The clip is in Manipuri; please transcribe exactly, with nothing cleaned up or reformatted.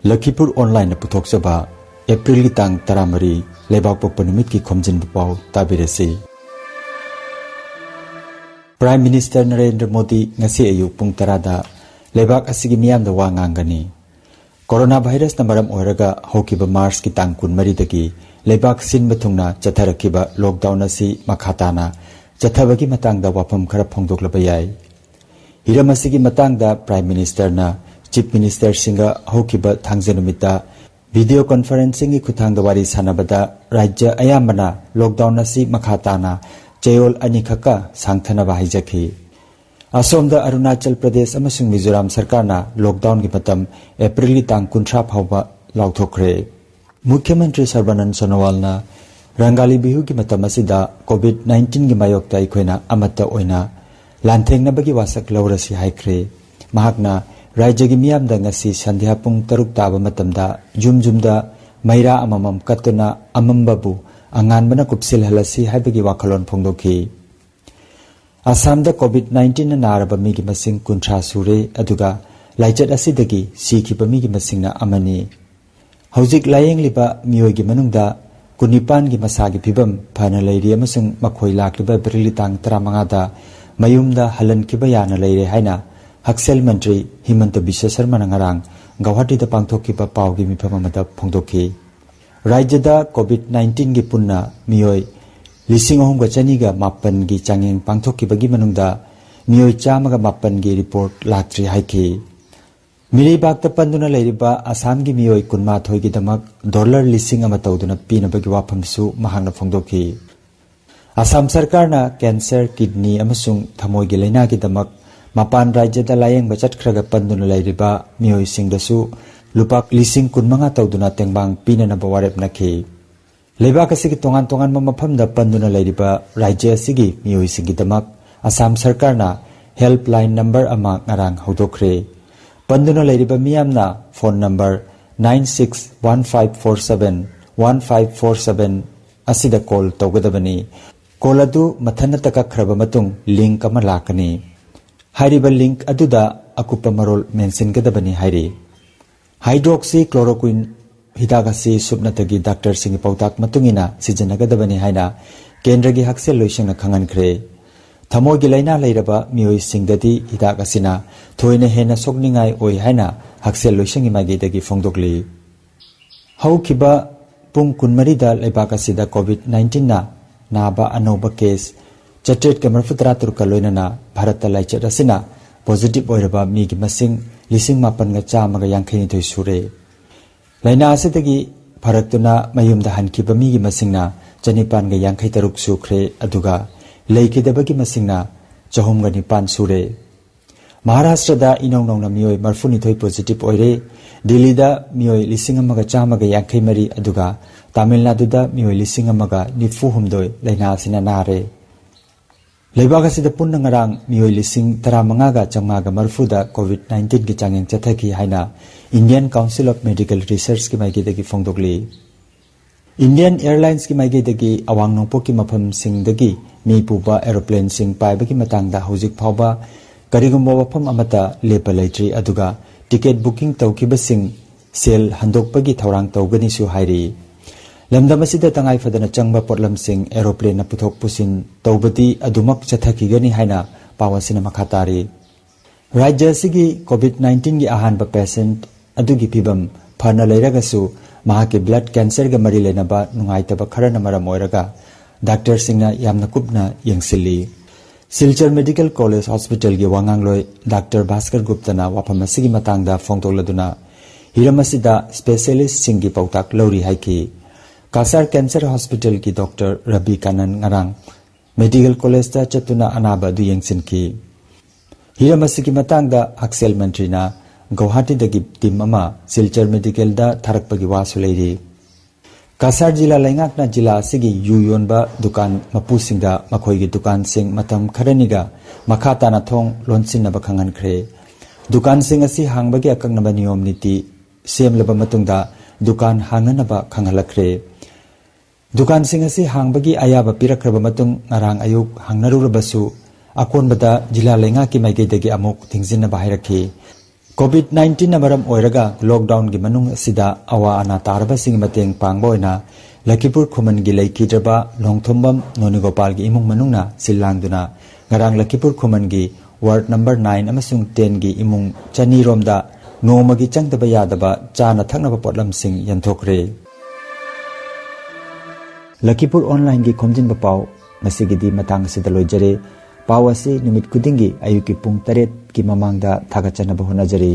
ꯂꯈꯤꯄꯨꯔ ꯑꯣꯟꯂꯥꯏꯟꯅ ꯄꯨꯊꯣꯛꯆꯕ ꯑꯦꯄ꯭ꯔꯤꯜꯒꯤ ꯇꯥꯡ ꯇꯔꯥꯃꯔꯤ, ꯂꯩꯕꯥꯛꯄꯣꯛꯄ ꯅꯨꯃꯤꯠꯀꯤ ꯈꯣꯝꯖꯤꯟꯕ ꯄꯥꯎ ꯇꯥꯕꯤꯔꯁꯤ꯫ Prime Minister ꯅꯔꯦꯟꯗ꯭ꯔ ꯃꯣꯗꯤ ꯉꯁꯤ ꯑꯌꯨꯛ ꯄꯨꯡ ꯇꯔꯥꯗ ꯂꯩꯕꯥꯛ ꯑꯁꯤꯒꯤ ꯃꯤꯌꯥꯝꯗ ꯋꯥ ꯉꯥꯡꯒꯅꯤ꯫ ꯀꯣꯔꯣꯅꯥ ꯚꯥꯏꯔꯁꯅ ꯃꯔꯝ ꯑꯣꯏꯔꯒ ꯍꯧꯈꯤꯕ ꯃꯥꯔꯆꯀꯤ ꯇꯥꯡ ꯀꯨꯟꯃꯔꯤꯗꯒꯤ ꯂꯩꯕꯥꯛ ꯁꯤꯟꯕ ꯊꯨꯡꯅ ꯆꯠꯊꯔꯛꯈꯤꯕ ꯂꯣꯛꯗꯥꯎꯟ ꯑꯁꯤ ꯃꯈꯥ ꯇꯥꯅ ꯆꯠꯊꯕꯒꯤ ꯃꯇꯥꯡꯗ ꯋꯥꯐꯝ ꯈꯔ ꯐꯣꯡꯗꯣꯛꯂꯕ ꯌꯥꯏ꯫ ꯍꯤꯔꯝ ꯑꯁꯤꯒꯤ ꯃꯇꯥꯡꯗ Prime Ministerꯅ Chief Ministerꯁꯤꯡꯒ ꯍꯧꯈꯤꯕ ꯊꯥꯡꯖ ꯅꯨꯃꯤꯠꯇ video conferencingꯒꯤ ꯈꯨꯠꯊꯥꯡꯗ ꯋꯥꯔꯤ ꯁꯥꯟꯅꯕꯗ ꯔꯥꯖ꯭ꯌ ꯑꯌꯥꯝꯕꯅ ꯂꯣꯛꯗꯥꯎꯟ ꯑꯁꯤ ꯃꯈꯥ ꯇꯥꯅ ꯆꯌꯣꯜ ꯑꯅꯤꯈꯛꯀ ꯁꯥꯡꯊꯅꯕ ꯍꯥꯏꯖꯈꯤ꯫ ꯑꯁꯣꯝꯗ ꯑꯔꯨꯅꯥꯆꯜ ꯄ꯭ꯔꯗꯦꯁ ꯑꯃꯁꯨꯡ ꯃꯤꯖꯣꯔꯥꯝ ꯁꯔꯀꯥꯔꯅ ꯂꯣꯛꯗꯥꯎꯟꯒꯤ ꯃꯇꯝ ꯑꯦꯄ꯭ꯔꯤꯜꯒꯤ ꯇꯥꯡ ꯀꯨꯟꯊ꯭ꯔꯥ ꯐꯥꯎꯕ ꯂꯥꯎꯊꯣꯛꯈ꯭ꯔꯦ꯫ ꯃꯨꯈ꯭ꯌ ꯃꯟꯇ꯭ꯔꯤ ꯁꯔꯕꯥꯅꯟꯗ ꯁꯣꯅꯣꯋꯥꯜꯅ ꯔꯪꯒꯥꯂꯤ ꯕꯤꯍꯨꯒꯤ ꯃꯇꯝ ꯑꯁꯤꯗ COVID nineteenꯒꯤ ꯃꯥꯌꯣꯛꯇ ꯑꯩꯈꯣꯏꯅ ꯑꯃꯠꯇ ꯑꯣꯏꯅ ꯂꯥꯟꯊꯦꯡꯅꯕꯒꯤ ꯋꯥꯁꯛ ꯂꯧꯔꯁꯤ ꯍꯥꯏꯈ꯭ꯔꯦ꯫ ꯃꯍꯥꯛꯅ ꯔꯥꯖ꯭ꯌꯒꯤ ꯃꯤꯌꯥꯝꯗ ꯉꯁꯤ ꯁꯟꯙ꯭ꯌꯥ ꯄꯨꯡ ꯇꯔꯨꯛ ꯇꯥꯕ ꯃꯇꯝꯗ ꯌꯨꯝ ꯌꯨꯝꯗ ꯃꯩꯔꯥ ꯑꯃꯃꯝ ꯀꯠꯇꯨꯅ ꯑꯃꯝꯕꯕꯨ ꯑꯉꯥꯟꯕꯅ ꯀꯨꯞꯁꯤꯜꯍꯜꯂꯁꯤ ꯍꯥꯏꯕꯒꯤ ꯋꯥꯈꯜꯂꯣꯟ ꯐꯣꯡꯗꯣꯛꯈꯤ꯫ ꯑꯁꯥꯝꯗ COVID nineteenꯅ ꯅꯥꯔꯕ ꯃꯤꯒꯤ ꯃꯁꯤꯡ ꯀꯨꯟꯊ꯭ꯔꯥ ꯁꯨꯔꯦ, ꯑꯗꯨꯒ ꯂꯥꯏꯆꯠ ꯑꯁꯤꯗꯒꯤ ꯁꯤꯈꯤꯕ ꯃꯤꯒꯤ ꯃꯁꯤꯡꯅ ꯑꯃꯅꯤ꯫ ꯍꯧꯖꯤꯛ ꯂꯥꯌꯦꯡꯂꯤꯕ ꯃꯤꯑꯣꯏꯒꯤ ꯃꯅꯨꯡꯗ ꯀꯨꯟꯅꯤꯄꯥꯟꯒꯤ ꯃꯁꯥꯒꯤ ꯐꯤꯕꯝ ꯐꯅ ꯂꯩꯔꯤ ꯑꯃꯁꯨꯡ ꯃꯈꯣꯏ ꯂꯥꯛꯂꯤꯕ ꯑꯦꯄ꯭ꯔꯤꯜꯒꯤ ꯇꯥꯡ ꯇꯔꯥꯃꯉꯥꯗ ꯃꯌꯨꯝꯗ ꯍꯜꯍꯟꯈꯤꯕ ꯌꯥꯅ ꯂꯩꯔꯦ ꯍꯥꯏꯅ ꯍꯛꯁꯦꯜ ꯃꯟꯇ꯭ꯔꯤ ꯍꯤꯃꯟꯇ ꯕꯤꯁ꯭ꯋ ꯁꯔꯃꯅ ꯉꯔꯥꯡ ꯒꯧꯍꯥꯇꯤꯗ ꯄꯥꯡꯊꯣꯛꯈꯤꯕ ꯄꯥꯎꯒꯤ ꯃꯤꯐꯝ ꯑꯃꯗ ꯐꯣꯡꯗꯣꯛꯈꯤ꯫ ꯔꯥꯖ꯭ꯌꯗ COVID nineteenꯒꯤ ꯄꯨꯟꯅ ꯃꯤꯑꯣꯏ ꯂꯤꯁꯤꯡ ꯑꯍꯨꯝꯒ ꯆꯅꯤꯒ ꯃꯥꯄꯟꯒꯤ ꯆꯥꯡꯌꯦꯡ ꯄꯥꯡꯊꯣꯛꯈꯤꯕꯒꯤ ꯃꯅꯨꯡꯗ ꯃꯤꯑꯣꯏ ꯆꯥꯝꯃꯒ ꯃꯥꯄꯟꯒꯤ ꯔꯤꯄꯣꯔꯠ ꯂꯥꯛꯇ꯭ꯔꯤ ꯍꯥꯏꯈꯤ꯫ ꯃꯤꯔꯩꯕꯥꯛꯇ ꯄꯟꯗꯨꯅ ꯂꯩꯔꯤꯕ ꯑꯁꯥꯝꯒꯤ ꯃꯤꯑꯣꯏ ꯀꯨꯟꯃꯥꯊꯣꯏꯒꯤꯗꯃꯛ ꯗꯣꯂꯔ ꯂꯤꯁꯤꯡ ꯑꯃ ꯇꯧꯗꯨꯅ ꯄꯤꯅꯕꯒꯤ ꯋꯥꯐꯝꯁꯨ ꯃꯍꯥꯛꯅ ꯐꯣꯡꯗꯣꯛꯈꯤ꯫ ꯑꯁꯥꯝ ꯁꯔꯀꯥꯔꯅ ꯀꯦꯟꯁꯔ, ꯀꯤꯗꯅꯤ ꯑꯃꯁꯨꯡ ꯊꯃꯣꯏꯒꯤ ꯂꯥꯏꯅꯥꯒꯤꯗꯃꯛ ꯃꯄꯥꯟ ꯔꯥꯖ꯭ꯌꯗ ꯂꯥꯌꯦꯡꯕ ꯆꯠꯈ꯭ꯔꯒ ꯄꯟꯗꯨꯅ ꯂꯩꯔꯤꯕ ꯃꯤꯑꯣꯏꯁꯤꯡꯗꯁꯨ ꯂꯨꯄꯥ ꯂꯤꯁꯤꯡ ꯀꯨꯟꯃꯉꯥ ꯇꯧꯗꯨꯅ ꯇꯦꯡꯕꯥꯡ ꯄꯤꯅꯅꯕ ꯋꯥꯔꯦꯞꯅꯈꯤ꯫ ꯂꯩꯕꯥꯛ ꯑꯁꯤꯒꯤ ꯇꯣꯉꯥꯟ ꯇꯣꯉꯥꯟꯕ ꯃꯐꯝꯗ ꯄꯟꯗꯨꯅ ꯂꯩꯔꯤꯕ ꯔꯥꯖ꯭ꯌ ꯑꯁꯤꯒꯤ ꯃꯤꯑꯣꯏꯁꯤꯡꯒꯤꯗꯃꯛ ꯑꯁꯥꯝ ꯁꯔꯀꯥꯔꯅ helpline number ꯑꯃ ꯉꯔꯥꯡ ꯍꯧꯗꯣꯛꯈ꯭ꯔꯦ꯫ ꯄꯟꯗꯨꯅ ꯂꯩꯔꯤꯕ ꯃꯤꯌꯥꯝꯅ phone number nine six one five four seven one five four seven ꯑꯁꯤꯗ call ꯇꯧꯒꯗꯕꯅꯤ꯫ Call ꯑꯗꯨ ꯃꯊꯟꯇ ꯀꯛꯈ꯭ꯔꯕ ꯃꯇꯨꯡ link ꯑꯃ ꯂꯥꯛꯀꯅꯤ꯫ ꯍꯥꯏꯔꯤꯕ link ꯑꯗꯨꯗ ꯑꯀꯨꯞꯄ ꯃꯔꯣꯜ ꯃꯦꯟꯁꯤꯟꯒꯗꯕꯅꯤ ꯍꯥꯏꯔꯤ꯫ Hydroxychloroquine ꯍꯤꯗꯥꯛ ꯑꯁꯤ ꯁꯨꯞꯅꯇꯒꯤ ꯗꯥꯛꯇꯔꯁꯤꯡꯒꯤ ꯄꯥꯎꯇꯥꯛ ꯃꯇꯨꯡ ꯏꯟꯅ ꯁꯤꯖꯤꯟꯅꯒꯗꯕꯅꯤ ꯍꯥꯏꯅ ꯀꯦꯟꯗ꯭ꯔꯒꯤ ꯍꯛꯁꯦꯜ ꯂꯣꯏꯁꯪꯅ ꯈꯪꯍꯟꯈ꯭ꯔꯦ꯫ ꯊꯃꯣꯏꯒꯤ ꯂꯥꯏꯅꯥ ꯂꯩꯔꯕ ꯃꯤꯑꯣꯏꯁꯤꯡꯗꯗꯤ ꯍꯤꯗꯥꯛ ꯑꯁꯤꯅ ꯊꯣꯏꯅ ꯍꯦꯟꯅ ꯁꯣꯛꯅꯤꯡꯉꯥꯏ ꯑꯣꯏ ꯍꯥꯏꯅ ꯍꯛꯁꯦꯜ ꯂꯣꯏꯁꯪꯒꯤ ꯃꯥꯏꯀꯩꯗꯒꯤ ꯐꯣꯡꯗꯣꯛꯂꯤ꯫ ꯍꯧꯈꯤꯕ ꯄꯨꯡ ꯀꯨꯟꯃꯔꯤꯗ ꯂꯩꯕꯥꯛ ꯑꯁꯤꯗ COVID nineteenꯅ ꯅꯥꯕ ꯑꯅꯧꯕ ꯀꯦꯁ ꯆꯥꯇ꯭ꯔꯦꯠꯀ ꯃꯔꯤꯐꯨ ꯇꯔꯥ ꯇꯔꯨꯛꯀ ꯂꯣꯏꯅꯅ ꯚꯥꯔꯠꯇ ꯂꯥꯏꯆꯠ ꯑꯁꯤꯅ ꯄꯣꯖꯤꯇꯤꯚ ꯑꯣꯏꯔꯕ ꯃꯤꯒꯤ ꯃꯁꯤꯡ ꯂꯤꯁꯤꯡ ꯃꯥꯄꯟꯒ ꯆꯥꯝꯃꯒ ꯌꯥꯡꯈꯩꯅꯤꯊꯣꯏ ꯁꯨꯔꯦ꯫ ꯂꯥꯏꯅꯥ ꯑꯁꯤꯗꯒꯤ ꯐꯔꯛꯇꯨꯅ ꯃꯌꯨꯝꯗ ꯍꯟꯈꯤꯕ ꯃꯤꯒꯤ ꯃꯁꯤꯡꯅ ꯆꯅꯤꯄꯥꯟꯒ ꯌꯥꯡꯈꯩ ꯇꯔꯨꯛ ꯁꯨꯈ꯭ꯔꯦ, ꯑꯗꯨꯒ ꯂꯩꯈꯤꯗꯕꯒꯤ ꯃꯁꯤꯡꯅ ꯆꯍꯨꯝꯒ ꯅꯤꯄꯥꯟ ꯁꯨꯔꯦ꯫ ꯃꯍꯥꯔꯥꯁꯇ꯭ꯔꯗ ꯏꯅꯧ ꯅꯧꯅ ꯃꯤꯑꯣꯏ ꯃꯔꯤꯐꯨꯅꯤꯊꯣꯏ ꯄꯣꯖꯤꯇꯤꯚ ꯑꯣꯏꯔꯦ꯫ ꯗꯤꯜꯂꯤꯗ ꯃꯤꯑꯣꯏ ꯂꯤꯁꯤꯡ ꯑꯃꯒ ꯆꯥꯝꯃꯒ ꯌꯥꯡꯈꯩ ꯃꯔꯤ, ꯑꯗꯨꯒ ꯇꯥꯃꯤꯜ ꯅꯥꯗꯨꯗ ꯃꯤꯑꯣꯏ ꯂꯤꯁꯤꯡ ꯑꯃꯒ ꯅꯤꯐꯨ ꯍꯨꯝꯗꯣꯏ ꯂꯥꯏꯅꯥ ꯑꯁꯤꯅ ꯅꯥꯔꯦ꯫ ꯂꯩꯕꯥꯛ ꯑꯁꯤꯗ ꯄꯨꯟꯅ ꯉꯔꯥꯡ ꯃꯤꯑꯣꯏ ꯂꯤꯁꯤꯡ ꯇꯔꯥꯃꯉꯥꯒ ꯆꯥꯝꯃꯉꯥꯒ ꯃꯔꯤꯐꯨꯗ COVID nineteenꯒꯤ ꯆꯥꯡꯌꯦꯡ ꯆꯠꯊꯈꯤ ꯍꯥꯏꯅ Indian Council of Medical Researchꯀꯤ ꯃꯥꯏꯀꯩꯗꯒꯤ ꯐꯣꯡꯗꯣꯛꯂꯤ꯫ Indian Airlinesꯀꯤ ꯃꯥꯏꯀꯩꯗꯒꯤ ꯑꯋꯥꯡ ꯅꯣꯡꯄꯣꯛꯀꯤ ꯃꯐꯝꯁꯤꯡꯗꯒꯤ ꯃꯤ ꯄꯨꯕ aeroplanesꯤꯡ ꯄꯥꯏꯕꯒꯤ ꯃꯇꯥꯡꯗ ꯍꯧꯖꯤꯛ ꯐꯥꯎꯕ ꯀꯔꯤꯒꯨꯝꯕ ꯋꯥꯐꯝ ꯑꯃꯠꯇ ꯂꯦꯞꯄ ꯂꯩꯇ꯭ꯔꯤ, ꯑꯗꯨꯒ ꯇꯤꯀꯦꯠ ꯕꯨꯀꯤꯡ ꯇꯧꯈꯤꯕꯁꯤꯡ ꯁꯦꯜ ꯍꯟꯗꯣꯛꯄꯒꯤ ꯊꯧꯔꯥꯡ ꯇꯧꯒꯅꯤꯁꯨ ꯍꯥꯏꯔꯤ꯫ ꯂꯝꯗꯝ ꯑꯁꯤꯗ ꯇꯉꯥꯏ ꯐꯗꯅ ꯆꯪꯕ ꯄꯣꯠꯂꯝꯁꯤꯡ aeroplaneꯅ ꯄꯨꯊꯣꯛ ꯄꯨꯁꯤꯟ ꯇꯧꯕꯗꯤ ꯑꯗꯨꯃꯛ ꯆꯠꯊꯈꯤꯒꯅꯤ ꯍꯥꯏꯅ ꯄꯥꯎ ꯑꯁꯤꯅ ꯃꯈꯥ ꯇꯥꯔꯤ꯫ ꯔꯥꯖ꯭ꯌ ꯑꯁꯤꯒꯤ COVID nineteenꯒꯤ ꯑꯍꯥꯟꯕ patient ꯑꯗꯨꯒꯤ ꯐꯤꯕꯝ ꯐꯅ ꯂꯩꯔꯒꯁꯨ, ꯃꯍꯥꯛꯀꯤ blood cancerꯒ ꯃꯔꯤ ꯂꯩꯅꯕ ꯅꯨꯡꯉꯥꯏꯇꯕ ꯈꯔꯅ ꯃꯔꯝ ꯑꯣꯏꯔꯒ ꯗꯥꯛꯇꯔꯁꯤꯡꯅ ꯌꯥꯝꯅ ꯀꯨꯞꯅ ꯌꯦꯡꯁꯤꯜꯂꯤ꯫ Silchar Medical College Hospitalꯒꯤ ꯋꯥꯉꯥꯡꯂꯣꯏ doctor Bhaskar ꯒꯨꯞꯇꯅ ꯋꯥꯐꯝ ꯑꯁꯤꯒꯤ ꯃꯇꯥꯡꯗ ꯐꯣꯡꯗꯣꯛꯂꯗꯨꯅ, ꯍꯤꯔꯝ ꯑꯁꯤꯗ specialistꯁꯤꯡꯒꯤ ꯄꯥꯎꯇꯥꯛ ꯂꯧꯔꯤ ꯍꯥꯏꯈꯤ꯫ ꯀꯁꯥꯔ Cancer Hospitalꯒꯤ ꯗꯣꯛꯇꯔ ꯔꯕꯤ ꯀꯥꯅꯟ ꯉꯔꯥꯡ ꯃꯦꯗꯤꯀꯦꯜ ꯀꯣꯂꯦꯖꯇ ꯆꯠꯇꯨꯅ ꯑꯅꯥꯕ ꯑꯗꯨ ꯌꯦꯡꯁꯤꯟꯈꯤ꯫ ꯍꯤꯔꯝ ꯑꯁꯤꯒꯤ ꯃꯇꯥꯡꯗ ꯍꯛꯁꯦꯜ ꯃꯟꯇ꯭ꯔꯤꯅ ꯒꯧꯍꯥꯇꯤꯗꯒꯤ team ꯑꯃ ꯁꯤꯜꯆꯔ ꯃꯦꯗꯤꯀꯦꯜꯗ ꯊꯥꯔꯛꯄꯒꯤ ꯋꯥꯁꯨ ꯂꯩꯔꯤ꯫ ꯀꯁꯥꯔ ꯖꯤꯂꯥ ꯂꯩꯉꯥꯛꯅ ꯖꯤꯂꯥ ꯑꯁꯤꯒꯤ ꯌꯨ ꯌꯣꯟꯕ ꯗꯨꯀꯥꯟ ꯃꯄꯨꯁꯤꯡꯗ ꯃꯈꯣꯏꯒꯤ ꯗꯨꯀꯥꯟꯁꯤꯡ ꯃꯇꯝ ꯈꯔꯅꯤꯒ ꯃꯈꯥ ꯇꯥꯅ ꯊꯣꯡ ꯂꯣꯟꯁꯤꯟꯅꯕ ꯈꯪꯍꯟꯈ꯭ꯔꯦ꯫ ꯗꯨꯀꯥꯟꯁꯤꯡ ꯑꯁꯤ ꯍꯥꯡꯕꯒꯤ ꯑꯀꯛꯅꯕ ꯅꯤꯌꯣꯝ ꯅꯤꯇꯤ ꯁꯦꯝꯂꯕ ꯃꯇꯨꯡꯗ ꯗꯨꯀꯥꯟ ꯍꯥꯡꯅꯅꯕ ꯈꯪꯍꯜꯂꯛꯈ꯭ꯔꯦ꯫ ꯗꯨꯀꯥꯟꯁꯤꯡ ꯑꯁꯤ ꯍꯥꯡꯕꯒꯤ ꯑꯌꯥꯕ ꯄꯤꯔꯛꯈ꯭ꯔꯕ ꯃꯇꯨꯡ ꯉꯔꯥꯡ ꯑꯌꯨꯛ ꯍꯥꯡꯅꯔꯨꯔꯕꯁꯨ, ꯑꯀꯣꯟꯕꯗ ꯖꯤꯂꯥ ꯂꯩꯉꯥꯛꯀꯤ ꯃꯥꯏꯀꯩꯗꯒꯤ ꯑꯃꯨꯛ ꯊꯤꯡꯖꯤꯟꯅꯕ ꯍꯥꯏꯔꯛꯈꯤ꯫ ꯀꯣꯚꯤꯗ ꯅꯥꯏꯟꯇꯤꯟꯅ ꯃꯔꯝ ꯑꯣꯏꯔꯒ ꯂꯣꯛꯗꯥꯎꯟꯒꯤ ꯃꯅꯨꯡ ꯑꯁꯤꯗ ꯑꯋꯥ ꯑꯅꯥ ꯇꯥꯔꯕꯁꯤꯡꯒꯤ ꯃꯇꯦꯡ ꯄꯥꯡꯕ ꯑꯣꯏꯅ ꯂꯈꯤꯄꯨꯔ ꯈꯨꯃꯟꯒꯤ ꯂꯩꯈꯤꯗ꯭ꯔꯕ ꯂꯣꯡꯊꯣꯝꯕꯝ ꯅꯣꯅꯤꯒꯣꯄꯥꯜꯒꯤ ꯏꯃꯨꯡ ꯃꯅꯨꯡꯅ ꯁꯤꯜ ꯂꯥꯡꯗꯨꯅ ꯉꯔꯥꯡ ꯂꯈꯤꯄꯨꯔ ꯈꯨꯃꯟꯒꯤ ꯋꯥꯔꯗ ꯅꯝꯕꯔ ꯅꯥꯏꯟ ꯑꯃꯁꯨꯡ ꯇꯦꯟꯒꯤ ꯏꯃꯨꯡ ꯆꯅꯤ ꯔꯣꯝꯗ ꯅꯣꯡꯃꯒꯤ ꯆꯪꯗꯕ ꯌꯥꯗꯕ ꯆꯥꯅ ꯊꯛꯅꯕ ꯄꯣꯠꯂꯝꯁꯤꯡ ꯌꯦꯟꯊꯣꯛꯈ꯭ꯔꯦ꯫ ꯂꯈꯤꯄꯨꯔ ꯑꯣꯟꯂꯥꯏꯟꯒꯤ ꯈꯣꯝꯖꯤꯟꯕ ꯄꯥꯎ ꯉꯁꯤꯒꯤꯗꯤ ꯃꯇꯥꯡ ꯑꯁꯤꯗ ꯂꯣꯏꯖꯔꯦ꯫ ꯄꯥꯎ ꯑꯁꯤ ꯅꯨꯃꯤꯠ ꯈꯨꯗꯤꯡꯒꯤ ꯑꯌꯨꯛꯀꯤ ꯄꯨꯡ ꯇꯔꯦꯠꯀꯤ ꯃꯃꯥꯡꯗ ꯊꯥꯒꯠꯆꯅꯕ ꯍꯣꯠꯅꯖꯔꯤ꯫